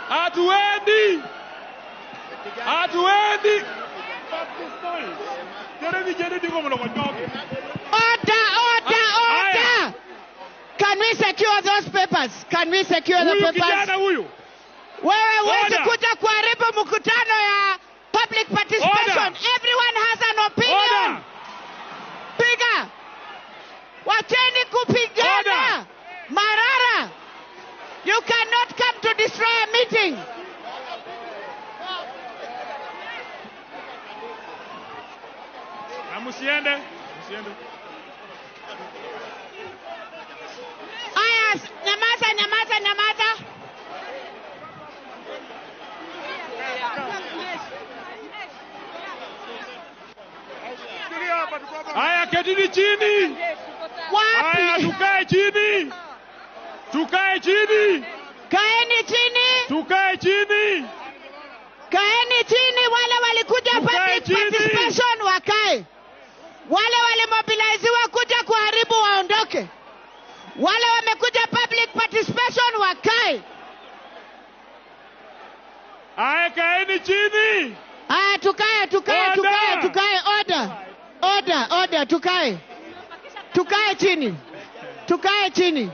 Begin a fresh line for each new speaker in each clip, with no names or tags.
Hatuendi. Hatuendi.
Order, order, order. Can we secure those papers? Can we secure the
Huyu
papers?
kijana huyu.
Wewe huwezi
Order.
kuja kuharibu mkutano ya public participation.
Order.
Everyone has an opinion.
Order.
Piga. Wacheni kupigana.
Order.
Marara. You cannot come to destroy a meeting.
Na msiende. Msiende.
Aya, nyamaza, nyamaza, nyamaza.
Haya, ketini chini. Haya,
Wapi?
tukae chini. Tukae chini.
Kaeni chini.
Tukae chini.
Kaeni chini, wale walikuja
Tukae
public
chini.
participation wakae. Wale walimobiliziwa kuja kuharibu waondoke. Wale wamekuja public participation wakae.
Haya, kaeni chini.
Aya, tukae, tukae,
Order.
tukae, tukae. Order, order, order, tukae, tukae chini, tukae chini,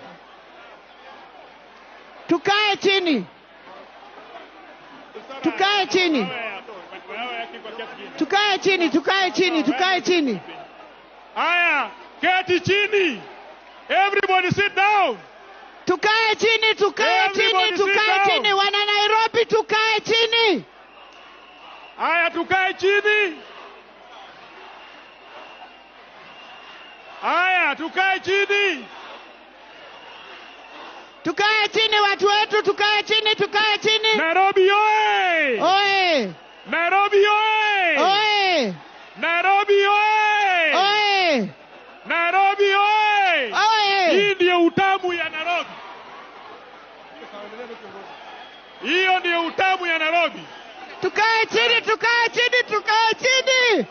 tukae chini, tukae chini, tukae chini, tukae chini, tukae chini.
Haya, keti chini. Everybody sit down.
Tukae chini, tukae chini,
Everybody sit
tukae
down.
chini. Wana Nairobi, tukae chini.
Haya, tukae chini. Haya, tukae chini.
Tukae chini watu wetu, tukae chini, tukae chini.
Nairobi oye!
Oe,
Nairobi oye!
oe,
Nairobi oye!
oe,
Nairobi oye!
oe.
Hii ndiyo utamu ya Nairobi. Hiyo ndiyo utamu ya Nairobi.
Tukae chini, tukae chini, tukae chini,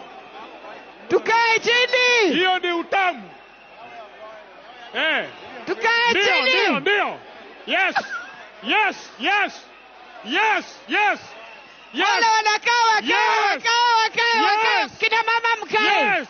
tukae chini,
Hiyo ndio utamu. Eh.
tukae
Ndio, ndio,
chini.
ndio. Yes. Yes, yes. Yes, yes. Yes.
Wale wanakaa wakae,
Yes.
wakae, wakae, wakae.
Yes.
Kina mama mkae,
Yes.